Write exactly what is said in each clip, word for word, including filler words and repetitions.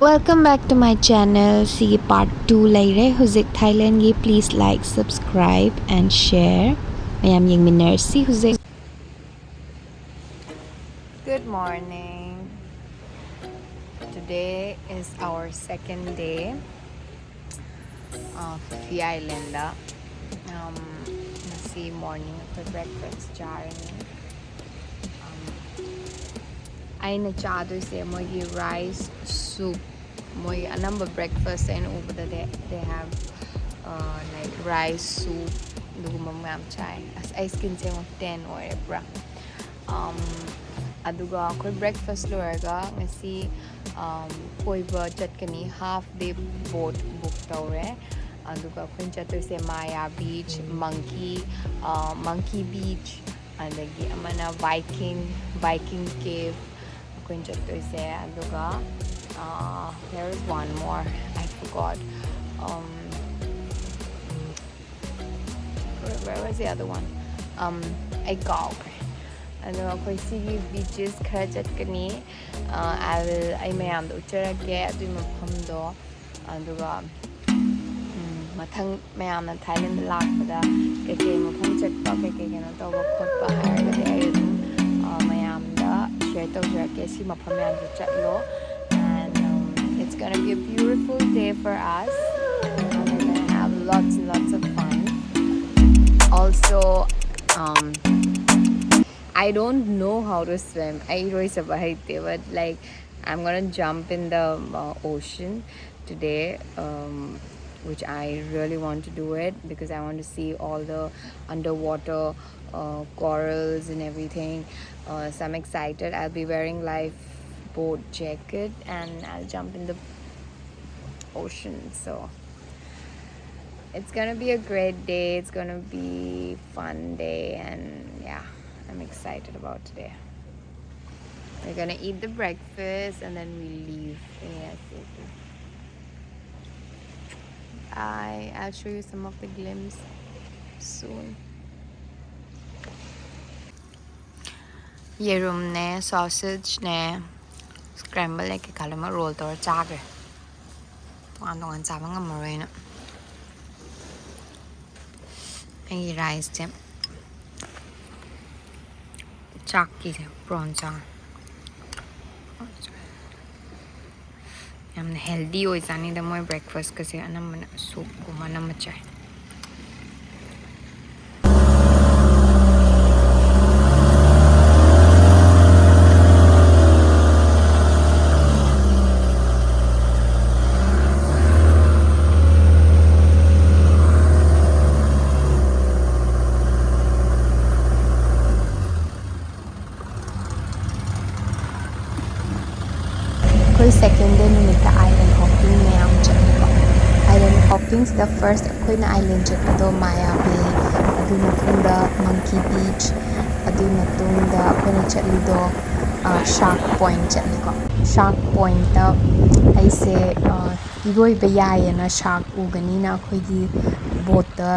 Welcome back to my channel. ꯁꯤꯒꯤ part two ꯂꯩꯔꯦ ꯍꯧꯖꯤꯛ Thailandꯒꯤ. Please like, subscribe and share. ꯃꯌꯥꯝ ꯌꯦꯡꯃꯤꯟꯅꯔꯁꯤ ꯍꯧꯖꯤꯛ. Good morning. Today is our second day, uh, Phi Phi Islandꯗ. Um, ꯉꯁꯤ morning ꯑꯩꯈꯣꯏ breakfast ꯆꯥꯔꯅꯤ. Um, ꯑꯩꯅ ꯆꯥꯗꯣꯏꯁꯦ ꯃꯣꯏꯒꯤ rice soup. ꯃꯣꯏ ꯑꯅꯝꯕ breakfast ꯑꯩꯅ ꯎꯕꯗ they, they have, uh, like, rice soup, ꯑꯗꯨꯒꯨꯝꯕ ꯃꯌꯥꯝ ꯆꯥꯏ. ꯑꯁ, ꯑꯩ skinꯁꯦ ꯑꯃꯨꯛ tan ꯑꯣꯏꯔꯦ ꯄꯨꯔꯥ. Um, ꯑꯗꯨꯒ ꯑꯩꯈꯣꯏ breakfast ꯂꯣꯏꯔꯒ ꯉꯁꯤ, um, ꯀꯣꯏꯕ ꯆꯠꯀꯅꯤ. Half day boat book ꯇꯧꯔꯦ. ꯑꯗꯨꯒ ꯑꯩꯈꯣꯏꯅ ꯆꯠꯇꯣꯏꯁꯦ Maya Beach, Monkey, uh, Monkey Beach, ꯑꯗꯒꯤ ꯑꯃꯅ Viking, Viking Cave ꯑꯩꯈꯣꯏꯅ ꯆꯠꯇꯣꯏꯁꯦ. ꯑꯗꯨꯒ, uh, there is one more, I forgot. Um, where, where was the other one? Um, ꯑꯩ ꯀꯥꯎꯈ꯭ꯔꯦ. ꯑꯗꯣ ꯑꯩꯈꯣꯏ ꯁꯤꯒꯤ beaches ꯈꯔ ꯆꯠꯀꯅꯤ. Uh, I will, ꯑꯩ ꯃꯌꯥꯝꯗ ꯎꯠꯆꯔꯛꯀꯦ ꯑꯗꯨꯒꯤ ꯃꯐꯝꯗꯣ. ꯑꯗꯨꯒ, ꯎꯝ, ꯃꯊꯪ ꯃꯌꯥꯝꯅ Thailandꯗ ꯂꯥꯛꯄꯗ ꯀꯩꯀꯩ ꯃꯐꯝ ꯆꯠꯄ, ꯀꯩꯀꯩ ꯀꯩꯅꯣ ꯇꯧꯕ ꯈꯣꯠꯄ ꯍꯥꯏꯔꯒꯗꯤ ꯑꯩ ꯑꯗꯨꯝ, ꯑ, ꯃꯌꯥꯝꯗ share ꯇꯧꯖꯔꯛꯀꯦ. ꯁꯤ ꯃꯐꯝ ꯃꯌꯥꯝꯁꯦ ꯆꯠꯂꯣ. And, um, it's gonna be a beautiful day for us. And we're gonna have lots and lots of fun. Also, um, I don't know how to swim. ꯑꯩ ꯏꯔꯣꯏꯖꯕ ꯍꯩꯇꯦ, but, like, I'm gonna jump in the, uh, ocean today, um, which I really want to do it because I want to see all the underwater, uh, corals and everything. Uh, so I'm excited. I'll be wearing lifeboat jacket and I'll jump in the ocean. So it's gonna be a great day. It's gonna be fun day, and yeah, I'm excited about today. We're gonna eat the breakfast and then we leave ASAP. I, I'll show you some of the glimpse soon. ꯌꯦꯔꯨꯝꯅꯦ, sausageꯅꯦ, Scramble egg ꯀꯩꯀꯥ ꯂꯣꯏꯅꯃꯛ roll ꯇꯧꯔ ꯆꯥꯈ꯭ꯔꯦ꯫ ꯇꯣꯉꯥꯟ ꯇꯣꯉꯥꯟ ꯆꯥꯕ ꯉꯝꯃꯔꯣꯏꯅ꯫ ꯑꯩꯒꯤ riceꯁꯦ, ꯆꯥꯛꯀꯤꯁꯦ prone ꯆꯥ꯫ ꯌꯥꯝꯅ healthy ꯑꯣꯏꯖꯥꯠꯅꯤꯗ ꯃꯣꯏ breakfastꯀꯁꯦ, ꯑꯅꯝꯕꯅ soupꯀꯨꯝꯕ ꯑꯅꯝꯕ ꯆꯥꯏ꯫ ꯑꯩꯈꯣꯏ second day ꯅꯨꯃꯤꯠꯇ island hopping ꯃꯌꯥꯝ ꯆꯠꯂꯤꯀꯣ꯫ Island hoppingꯁꯤꯗ first ꯑꯩꯈꯣꯏꯅ island ꯆꯠꯄꯗꯣ Maya Bay, ꯑꯗꯨꯒꯤ ꯃꯇꯨꯡꯗ Monkey Beach, ꯑꯗꯨꯒꯤ ꯃꯇꯨꯡꯗ ꯑꯩꯈꯣꯏꯅ ꯆꯠꯂꯤꯗꯣ, ꯑ, Shark Point ꯆꯠꯂꯤꯀꯣ꯫ Shark Pointꯇ ꯑꯩꯁꯦ, ꯑ, ꯏꯔꯣꯏꯕ ꯌꯥꯏꯌꯦꯅ shark ꯎꯒꯅꯤꯅ ꯑꯩꯈꯣꯏꯒꯤ boatꯇ,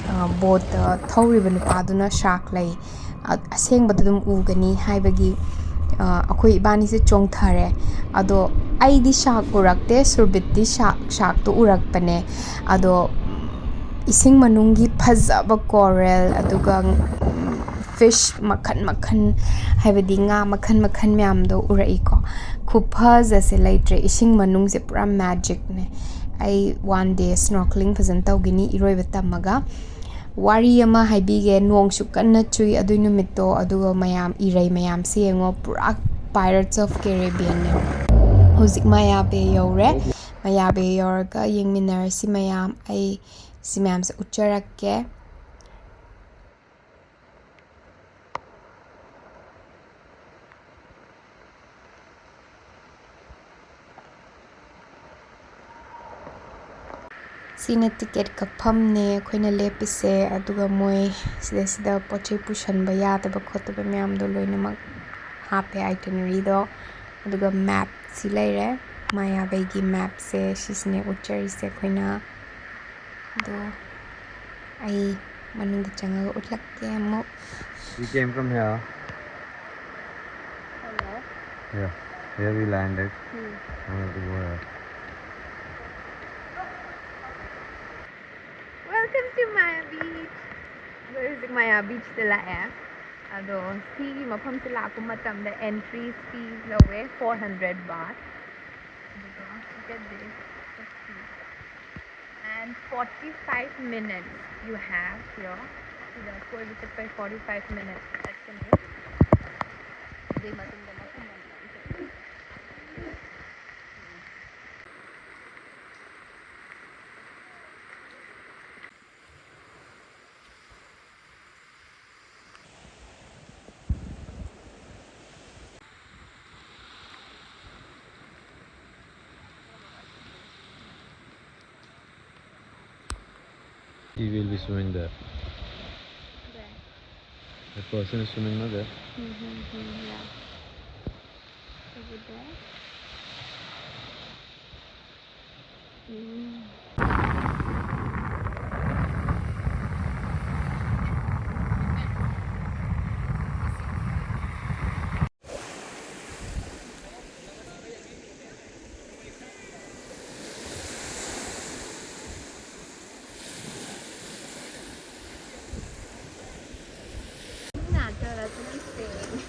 ꯑ, boatꯇ ꯊꯧꯔꯤꯕ ꯅꯨꯄꯥꯗꯨꯅ shark ꯂꯩ, ꯑ-, ꯑꯁꯦꯡꯕꯗ ꯑꯗꯨꯝ ꯎꯒꯅꯤ ꯍꯥꯏꯕꯒꯤ, ꯑ, ꯑꯩꯈꯣꯏ ꯏꯕꯥꯅꯤꯁꯦ ꯆꯣꯡꯊꯔꯦ꯫ ꯑꯗꯣ ꯑꯩꯗꯤ shark ꯎꯔꯛꯇꯦ, ꯁꯨꯔꯕꯤꯠꯇꯤ shark, sharkꯇꯣ ꯎꯔꯛꯄꯅꯦ꯫ ꯑꯗꯣ, ꯎꯝ, ꯏꯁꯤꯡ ꯃꯅꯨꯡꯒꯤ ꯐꯖꯕ coral, ꯑꯗꯨꯒ, ꯎꯝ, fish ꯃꯈꯜ ꯃꯈꯜ, ꯍꯥꯏꯕꯗꯤ ꯉꯥ ꯃꯈꯜ ꯃꯈꯜ ꯃꯌꯥꯝꯗꯣ ꯎꯔꯛꯏꯀꯣ꯫ ꯈꯨꯐꯖꯁꯦ ꯂꯩꯇ꯭ꯔꯦ, ꯏꯁꯤꯡ ꯃꯅꯨꯡꯁꯦ ꯄꯨꯔꯥ magicꯅꯦ꯫ ꯑꯩ one day snorkeling ꯐꯖꯅ ꯇꯧꯈꯤꯅꯤ, ꯏꯔꯣꯏꯕ ꯇꯝꯃꯒ꯫ ꯋꯥꯔꯤ ꯑꯃ ꯍꯥꯏꯕꯤꯒꯦ, ꯅꯣꯡꯁꯨ ꯀꯟꯅ ꯆꯨꯏ ꯑꯗꯨꯏ ꯅꯨꯃꯤꯠꯇꯣ, ꯑꯗꯨꯒ ꯃꯌꯥꯝ, ꯏꯔꯩ ꯃꯌꯥꯝꯁꯤ ꯌꯦꯡꯉꯣ, ꯄꯨꯔꯥ Pirates of Caribbeanꯅꯦ꯫ ꯍꯧꯖꯤꯛ Maya Bay ꯌꯧꯔꯦ, Maya Bay ꯌꯧꯔꯒ ꯌꯦꯡꯃꯤꯟꯅꯔꯁꯤ ꯃꯌꯥꯝ꯫ ꯑꯩ ꯁꯤ ꯃꯌꯥꯝꯁꯦ ꯎꯠꯆꯔꯛꯀꯦ꯫ ꯁꯤꯅ ticket ꯀꯛꯐꯝꯅꯦ ꯑꯩꯈꯣꯏꯅ ꯂꯦꯞꯄꯤꯁꯦ, ꯑꯗꯨꯒ ꯃꯣꯏ ꯁꯤꯗꯩꯁꯤꯗ ꯄꯣꯠ ꯆꯩ ꯄꯨꯁꯟꯕ ꯌꯥꯗꯕ ꯈꯣꯠꯇꯕ ꯃꯌꯥꯝꯗꯣ ꯂꯣꯏꯅꯃꯛ ꯍꯥꯞꯄꯦ, itineraryꯗꯣ꯫ ꯑꯗꯨꯒ map ꯁꯤ ꯂꯩꯔꯦ, Maya Bayꯒꯤ mapꯁꯦ ꯁꯤꯁꯤꯅꯦ ꯎꯠꯆꯔꯤꯁꯦ ꯑꯩꯈꯣꯏꯅ꯫ ꯑꯗꯣ ꯑꯩ ꯃꯅꯨꯡꯗ ꯆꯪꯉꯒ ꯎꯠꯂꯛꯀꯦ ꯑꯃꯨꯛ꯫ We came from here. Yeah. Here we landed. Hmm. Welcome to Maya Beach. ꯑꯩꯈꯣꯏ ꯍꯧꯖꯤꯛ ꯃꯌꯥ ꯕꯤꯆꯇ ꯂꯥꯛꯑꯦ꯫ ꯑꯗꯣ ꯁꯤꯒꯤ ꯃꯐꯝꯁꯦ ꯂꯥꯛꯄ ꯃꯇꯝꯗ entry fee ꯂꯧꯋꯦ, four hundred baht. ꯑꯗꯨꯒ look at this. And forty-five minutes you have here. ꯁꯤꯗ ꯀꯣꯏꯕ ꯆꯠꯄꯩ forty-five minutes ꯆꯠꯀꯅꯤ꯫ ꯑꯗꯨꯒꯤ ꯃꯇꯨꯡꯗ ꯃꯐꯝ ꯑꯃꯗ ꯑꯃꯨꯛ ꯆꯠꯀꯅꯤ꯫ He will be swimming there. Where? The person is swimming not there. Mm-hmm, mm-hmm, yeah. Over there. Mm. Not good, that's what I'm saying.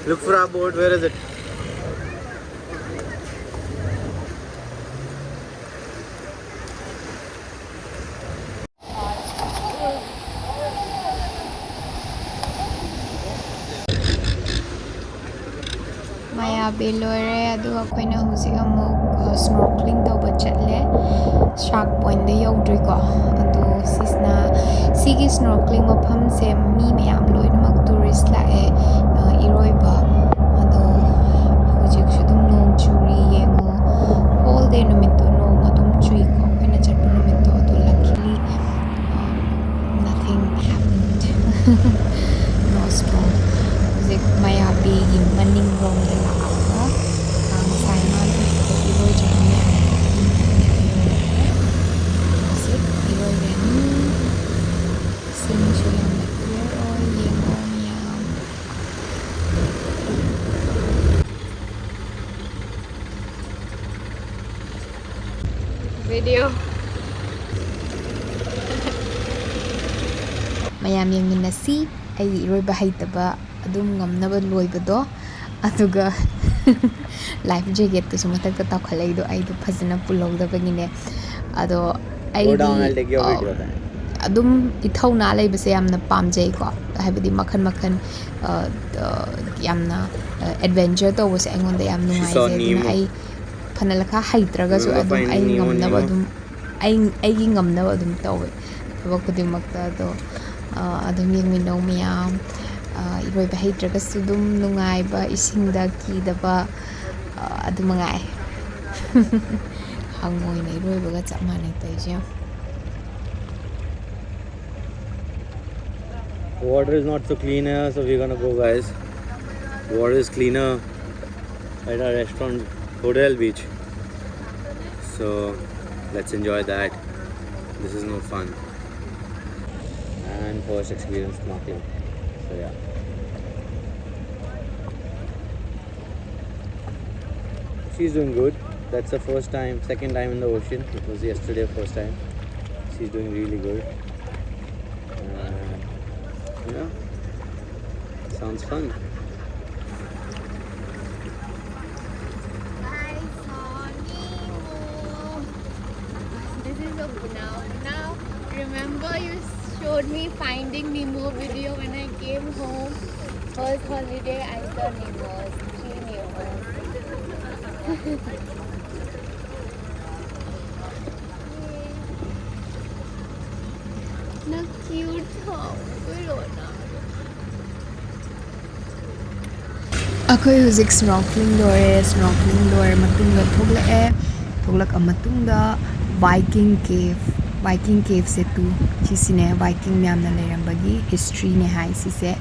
Look for our boat. Where is it? ꯃꯌꯥ Bay ꯂꯣꯏꯔꯦ, ꯑꯗꯨꯒ ꯑꯩꯈꯣꯏꯅ ꯍꯧꯖꯤꯛ ꯑꯃꯨꯛ, ꯑ, snorkeling ꯇꯧꯕ ꯆꯠꯂꯦ, shark point ꯗ ꯌꯧꯗ꯭ꯔꯤꯀꯣ꯫ ꯑꯗꯣ ꯁꯤꯁꯤꯅ, ꯁꯤꯒꯤ snorkeling ꯃꯐꯝꯁꯦ ꯃꯤ ꯃꯌꯥꯝ ꯂꯣꯏꯅꯃꯛ tourist ꯂꯥꯛꯑꯦ, ꯑ, ꯏꯔꯣꯏꯕ꯫ ꯑꯗꯣ Nose Bowl꯫ ꯍꯧꯖꯤꯛ ꯃꯌꯥꯕꯤꯒꯤ ꯃꯅꯤꯡꯔꯣꯝꯗ ꯂꯥꯛꯑꯒ, ꯑ, ꯉꯁꯥꯏ ꯃꯥꯅ ꯎꯠꯄꯗꯣ ꯏꯔꯣꯏꯖꯅꯤꯡꯉꯦ ꯍꯥꯏꯕꯗꯣ꯫ ꯍꯧꯖꯤꯛ ꯏꯔꯣꯏꯔꯅꯤ꯫ ꯏꯁꯤꯡꯁꯨ ꯌꯥꯝꯅ clear ꯑꯣꯏ, ꯌꯦꯡꯉꯣ ꯃꯌꯥꯝ꯫ Video꯫ ꯃꯌꯥꯝ ꯌꯦꯡꯃꯤꯟꯅꯁꯤ꯫ ꯑꯩꯒꯤ ꯏꯔꯣꯏꯕ ꯍꯩꯇꯕ ꯑꯗꯨꯝ ꯉꯝꯅꯕ ꯂꯣꯏꯕꯗꯣ, ꯑꯗꯨꯒ life jacketꯇꯨꯁꯨ ꯃꯊꯛꯇ ꯇꯥꯎꯈꯠꯂꯛꯏꯗꯣ ꯑꯩꯗꯣ ꯐꯖꯅ ꯄꯨꯜꯍꯧꯗꯕꯒꯤꯅꯦ꯫ ꯑꯗꯣ Go down, ꯑꯩꯗꯤ, I'll take your ꯑ, video then. ꯑꯗꯨꯝ ꯏꯊꯧꯅꯥ ꯂꯩꯕꯁꯦ ꯌꯥꯝꯅ ꯄꯥꯝꯖꯩꯀꯣ, ꯍꯥꯏꯕꯗꯤ ꯃꯈꯜ ꯃꯈꯜ, ꯑ, ꯑ, ꯌꯥꯝꯅ, ꯑ, adventure ꯇꯧꯕꯁꯦ ꯑꯩꯉꯣꯟꯗ ꯌꯥꯝ She saw ꯅꯨꯡꯉꯥꯏꯖꯩ꯫ ꯑꯗꯨꯅ Nemo. ꯑꯩ ꯐꯅ ꯂꯩꯈꯥ ꯍꯩꯇ꯭ꯔꯒꯁꯨ Remember ꯑꯗꯨꯝ finding ꯑꯩ Nemo, ꯉꯝꯅꯕ Nemo? ꯑꯗꯨꯝ, ꯑꯩ, ꯑꯩꯒꯤ ꯉꯝꯅꯕ ꯑꯗꯨꯝ ꯇꯧꯋꯦ ꯊꯕꯛ ꯈꯨꯗꯤꯡꯃꯛꯇ꯫ ꯑꯗꯣ, ꯑ, ꯑꯗꯨꯝ ꯌꯦꯡꯃꯤꯟꯅꯧ ꯃꯌꯥꯝ꯫ ꯑ, ꯏꯔꯣꯏꯕ ꯍꯩꯇ꯭ꯔꯒꯁꯨ ꯑꯗꯨꯝ ꯅꯨꯡꯉꯥꯏꯕ, ꯏꯁꯤꯡꯗ ꯀꯤꯗꯕ, ꯑ, ꯑꯗꯨ ꯃꯉꯥꯏ꯫ ꯍꯪꯉꯣꯏꯅ ꯏꯔꯣꯏꯕꯒ ꯆꯞ ꯃꯥꯟꯅꯩ ꯇꯧꯔꯤꯁꯦ ꯌꯦꯡꯉꯣ꯫ Water is not so clean here, so we're gonna go, guys. Water is cleaner at our restaurant, Hotel Beach. So let's enjoy that. This is no fun. And first experience snorkeling. So yeah. She's doing good. That's the first time, second time in the ocean. It was yesterday, first time. She's doing really good. And, yeah, sounds fun. I saw Nemo. This is a Bunao. Now, remember you showed me Finding Nemo video when I came home. First holiday, I saw Nemos. Three Nemos. ꯅꯪ cute ꯊꯥꯎ ꯀꯣꯏꯔꯣꯅ꯫ ꯑꯩꯈꯣꯏ ꯍꯧꯖꯤꯛ snorkeling ꯂꯣꯏꯔꯦ꯫ Snorkeling ꯂꯣꯏꯔ ꯃꯇꯨꯡꯗ ꯊꯣꯛꯂꯛꯑꯦ꯫ ꯊꯣꯛꯂꯛꯑ ꯃꯇꯨꯡꯗ Viking Cave Viking Cave ꯁꯦ two. ꯁꯤꯁꯤꯅꯦ Viking ꯃꯌꯥꯝꯅ ꯂꯩꯔꯝꯕꯒꯤ history ꯅꯦ ꯍꯥꯏ ꯁꯤꯁꯦ꯫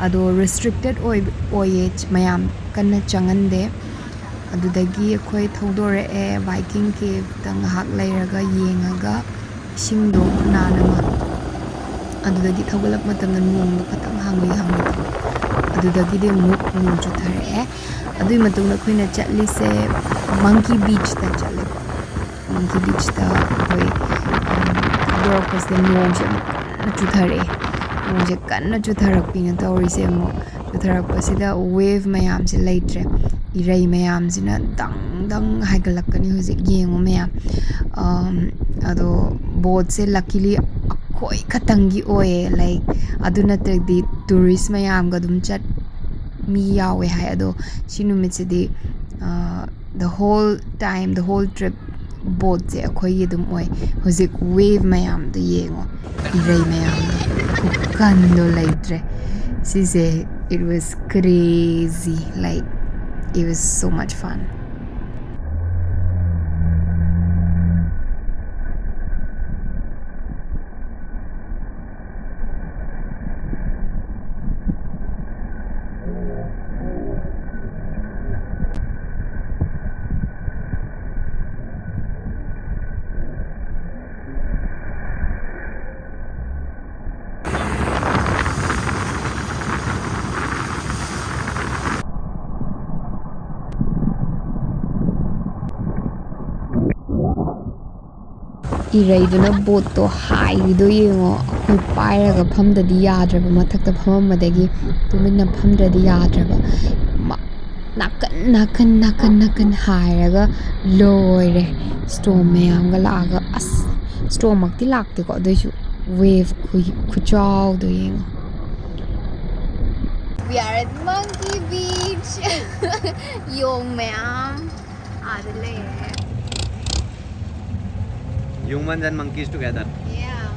ꯑꯗꯣ restricted ꯑꯣꯏ-, ꯑꯣꯏꯌꯦ, ꯃꯌꯥꯝ ꯀꯟꯅ ꯆꯪꯍꯟꯗꯦ꯫ ꯑꯗꯨꯗꯒꯤ ꯑꯩꯈꯣꯏ ꯊꯧꯗꯣꯔꯛꯑꯦ, Viking Cave ꯇ ꯉꯥꯏꯍꯥꯛ ꯂꯩꯔꯒ ꯌꯦꯡꯉꯒ ꯏꯁꯤꯡꯗꯣ ꯈꯨꯅꯥꯟ ꯑꯃ, ꯑꯗꯨꯗꯒꯤ ꯊꯧꯒꯠꯂꯛꯄ ꯃꯇꯝꯗ ꯅꯣꯡꯗꯣ ꯈꯇꯪ ꯍꯥꯡꯂꯤ ꯍꯥꯡꯂꯤ ꯇꯧꯋꯦ꯫ ꯑꯗꯨꯗꯒꯤꯗꯤ ꯑꯃꯨꯛ ꯅꯣꯡ ꯆꯨꯊꯔꯛꯑꯦ꯫ ꯑꯗꯨꯒꯤ ꯃꯇꯨꯡꯗ ꯑꯩꯈꯣꯏꯅ ꯆꯠꯂꯤꯁꯦ Monkey Beach ꯇ ꯆꯠꯂꯦꯀꯣ꯫ Monkey Beach ꯇ ꯑꯩꯈꯣꯏ, ꯎꯝ, ꯊꯧꯗꯣꯔꯛꯄꯁꯤꯗ ꯅꯣꯡꯁꯦ ꯑꯃꯨꯛ ꯀꯟꯅ ꯆꯨꯊꯔꯛꯑꯦ꯫ ꯅꯣꯡꯁꯦ ꯀꯟꯅ ꯆꯨꯊꯔꯛꯄꯤꯅ ꯇꯧꯔꯤꯁꯦ ꯑꯃꯨꯛ꯫ ꯆꯨꯊꯔꯛꯄꯁꯤꯗ wave ꯃꯌꯥꯝꯁꯦ ꯂꯩꯇ꯭ꯔꯦ꯫ ꯏꯔꯩ ꯃꯌꯥꯝꯁꯤꯅ ꯗꯪ ꯗꯪ ꯍꯥꯏꯒꯠꯂꯛꯀꯅꯤ ꯍꯧꯖꯤꯛ, ꯌꯦꯡꯉꯨ ꯃꯌꯥꯝ꯫ ꯑꯝ, ꯑꯗꯣ boat ꯁꯦ luckily ꯑꯩꯈꯣꯏ ꯈꯛꯇꯪꯒꯤ ꯑꯣꯏꯌꯦ, like, ꯑꯗꯨ ꯅꯠꯇ꯭ꯔꯗꯤ tourist ꯃꯌꯥꯝꯒ ꯑꯗꯨꯝ ꯆꯠ-, ꯃꯤ ꯌꯥꯎꯋꯦ ꯍꯥꯏ꯫ ꯑꯗꯣ ꯁꯤ ꯅꯨꯃꯤꯠꯁꯤꯗꯤ, ꯑ, the whole time, the whole trip boat ꯁꯦ ꯑꯩꯈꯣꯏꯒꯤ ꯑꯗꯨꯝ ꯑꯣꯏ꯫ ꯍꯧꯖꯤꯛ wave ꯃꯌꯥꯝꯗꯣ ꯌꯦꯡꯉꯣ, ꯏꯔꯩ ꯃꯌꯥꯝꯗꯣ, ꯈꯨꯀꯟꯗꯣ ꯂꯩꯇ꯭ꯔꯦ꯫ ꯁꯤꯁꯦ, it was crazy, like, it was so much fun. ꯏꯔꯩꯗꯨꯅ boat ꯇꯣ ꯍꯥꯏꯔꯤꯗꯣ ꯌꯦꯡꯉꯣ꯫ ꯑꯩꯈꯣꯏ ꯄꯥꯏꯔꯒ ꯐꯝꯗꯗꯤ ꯌꯥꯗ꯭ꯔꯕ, ꯃꯊꯛꯇ ꯐꯝꯃꯝꯕꯗꯒꯤ ꯇꯨꯃꯤꯟꯅ ꯐꯝꯗ꯭ꯔꯗꯤ ꯌꯥꯗ꯭ꯔꯕ꯫ ꯃ-, ꯅꯥꯀꯟ, ꯅꯥꯀꯟ, ꯅꯥꯀꯟ, ꯅꯥꯀꯟ ꯍꯥꯏꯔꯒ ꯂꯣꯏꯔꯦ꯫ Storm ꯃꯌꯥꯝꯒ ꯂꯥꯛꯑꯒ, ꯑꯁ, storm ꯃꯛꯇꯤ ꯂꯥꯛꯇꯦꯀꯣ, ꯑꯗꯨꯏꯁꯨ wave ꯈꯨ-, ꯈꯨꯆꯥꯎꯗꯣ ꯌꯦꯡꯉꯣ꯫ We are at Monkey Beach. ꯌꯣꯡ ꯃꯌꯥꯝ ꯑꯥꯗ ꯂꯩꯔꯦ꯫ Humans and monkeys together. Yeah.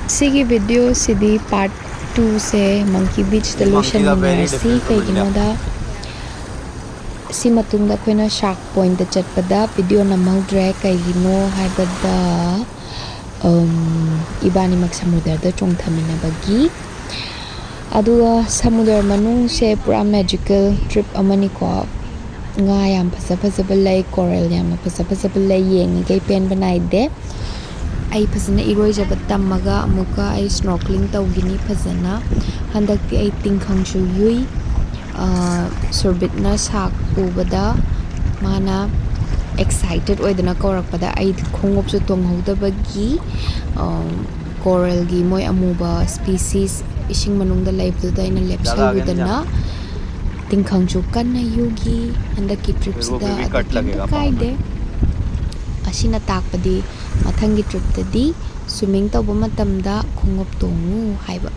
ꯁꯤꯒꯤ video ꯁꯤꯗꯤ part two ꯁꯦ Monkey Beach ꯇ ꯂꯣꯏꯁꯟꯃꯤꯟꯅꯔꯁꯤ꯫ ꯀꯩꯒꯤꯅꯣꯗ ꯁꯤ ꯃꯇꯨꯡꯗ ꯑꯩꯈꯣꯏꯅ ꯁꯥꯔꯛ ꯄꯣꯏꯟꯠꯇ ꯆꯠꯄꯗ ꯚꯤꯗꯤꯑꯣ ꯅꯝꯍꯧꯗ꯭ꯔꯦ꯫ ꯀꯩꯒꯤꯅꯣ ꯍꯥꯏꯕꯗ, ꯎꯝ, ꯏꯕꯥꯅꯤꯃꯛ ꯁꯃꯨꯗ꯭ꯔꯗ ꯆꯣꯡꯊꯃꯤꯟꯅꯕꯒꯤ꯫ ꯑꯗꯨꯒ ꯁꯃꯨꯗ꯭ꯔ ꯃꯅꯨꯡꯁꯦ ꯄꯨꯔꯥ ꯃꯦꯖꯤꯀꯦꯜ ꯇ꯭ꯔꯤꯞ ꯑꯃꯅꯤꯀꯣ꯫ ꯉꯥ ꯌꯥꯝ ꯐꯖ ꯐꯖꯕ ꯂꯩ, ꯀꯣꯔꯦꯜ ꯌꯥꯝꯅ ꯐꯖ ꯐꯖꯕ ꯂꯩ, ꯌꯦꯡꯉꯤꯈꯩ ꯄꯦꯟꯕ ꯅꯥꯏꯗꯦ꯫ ꯑꯩ ꯐꯖꯅ ꯏꯔꯣꯏꯖꯕ ꯇꯝꯃꯒ ꯑꯃꯨꯛꯀ ꯑꯩ ꯁ꯭ꯅꯣꯔꯀ꯭ꯂꯤꯡ ꯇꯧꯈꯤꯅꯤ ꯐꯖꯅ꯫ ꯍꯟꯗꯛꯇꯤ ꯑꯩ ꯇꯤꯡꯈꯪꯁꯨ ꯌꯨꯏ꯫ ꯑ, ꯁꯨꯔꯕꯤꯠꯅ ꯁꯥꯔꯛ ꯎꯕꯗ ꯃꯥꯅ ꯑꯦꯛꯁꯥꯏꯇꯦꯠ ꯑꯣꯏꯗꯅ ꯀꯧꯔꯛꯄꯗ ꯑꯩ ꯈꯣꯡꯎꯞꯁꯨ ꯇꯣꯡꯍꯧꯗꯕꯒꯤ, ꯑ, ꯀꯣꯔꯦꯜꯒꯤ ꯃꯣꯏ ꯑꯃꯨꯕ ꯁ꯭ꯄꯤꯁꯤꯁ ꯏꯁꯤꯡ ꯃꯅꯨꯡꯗ ꯂꯩꯕꯗꯨꯗ ꯑꯩꯅ ꯂꯦꯞꯁꯜꯂꯨꯗꯅ ꯇꯤꯡꯈꯪꯁꯨ ꯀꯟꯅ ꯌꯨꯒꯤ꯫ ꯍꯟꯗꯛꯀꯤ ꯇ꯭ꯔꯤꯞꯁꯤꯗ ꯑꯗꯨ ꯀꯩꯝꯇ ꯀꯥꯏꯗꯦ꯫ ꯑꯁꯤꯅ ꯇꯥꯛꯄꯗꯤ ꯃꯊꯪꯒꯤ ꯇ꯭ꯔꯤꯞꯇꯗꯤ ꯁ꯭ꯋꯤꯝꯃꯤꯡ ꯇꯧꯕ ꯃꯇꯝꯗ ꯈꯣꯡꯎꯞ ꯇꯣꯡꯉꯨ ꯍꯥꯏꯕ꯫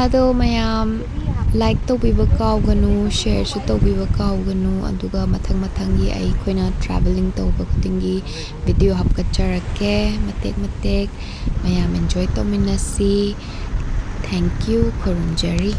ꯑꯗꯣ ꯃꯌꯥꯝ ꯂꯥꯏꯛ ꯇꯧꯕꯤꯕ ꯀꯥꯎꯒꯅꯨ, ꯁꯤꯌꯔꯁꯨ ꯇꯧꯕꯤꯕ ꯀꯥꯎꯒꯅꯨ꯫ ꯑꯗꯨꯒ ꯃꯊꯪ ꯃꯊꯪꯒꯤ ꯑꯩꯈꯣꯏꯅ ꯇ꯭ꯔꯥꯚꯦꯂꯤꯡ ꯇꯧꯕ ꯈꯨꯗꯤꯡꯒꯤ ꯚꯤꯗꯤꯑꯣ ꯍꯥꯞꯀꯠꯆꯔꯛꯀꯦ ꯃꯇꯦꯛ ꯃꯇꯦꯛ꯫ ꯃꯌꯥꯝ ꯑꯦꯟꯖꯣꯏ ꯇꯧꯃꯤꯟꯅꯁꯤ꯫ Thank you, ꯈꯨꯔꯨꯝꯖꯔꯤ꯫